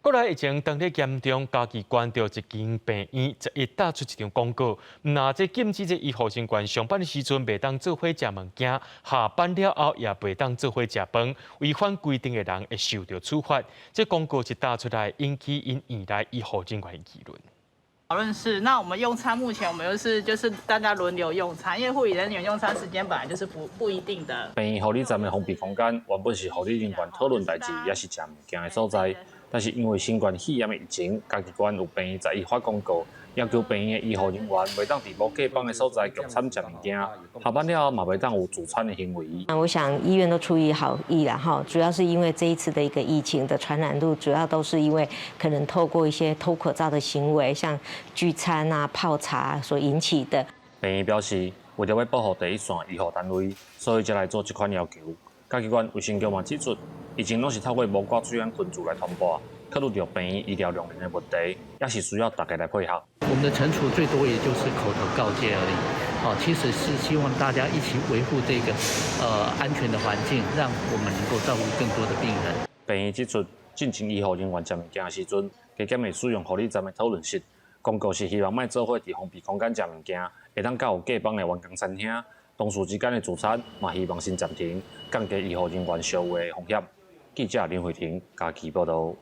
國內疫情當咧嚴重，嘉義縣著一間病院11打出一張廣告，毋但這禁止這醫護人員上班的時陣袂當做伙食物件，下班了後也袂當做伙食飯，違反規定的人會受到處罰。這廣告一打出來，引起𪜶院內醫護人員的議論。討論是，那我們用餐目前我們就是大家輪流用餐，因為護理人員用餐時間本來就是不一定的。病院護理站的封閉空間原本是護理人員討論代誌，抑是食物件的所在。但是因為新冠肺炎的疫情，嘉義縣有病院十一發公告，要求病院的醫護人員袂當佇無隔板的所在共餐食物件，下班了後嘛袂當有聚餐的行為。那我想醫院都出於好意啦，哈，主要是因為這一次的一個疫情的傳染度，主要都是因為可能透過一些脫口罩的行為，像聚餐啊、泡茶所引起的。病院表示，為著欲保護第一線醫護單位，所以才來做這款要求。嘉義縣衛生局嘛指出，疫情攏是透過無掛喙罨群聚來傳播，考慮到病院醫療量能的問題，也是需要大家來配合。我們的懲處最多也就是口頭告誡而已，哦，其實是希望大家一起維護這個安全的環境，讓我們能夠照顧更多的病人。病院指出，進前醫護人員食物件的時陣，加減會使用護理站的討論室。公告是希望莫做伙佇封閉空間食物件，會當較有隔板的員工餐廳。同事之間的聚餐嘛，希望先暫停，降低醫護人員相會的風險。記者林慧婷嘉義報道。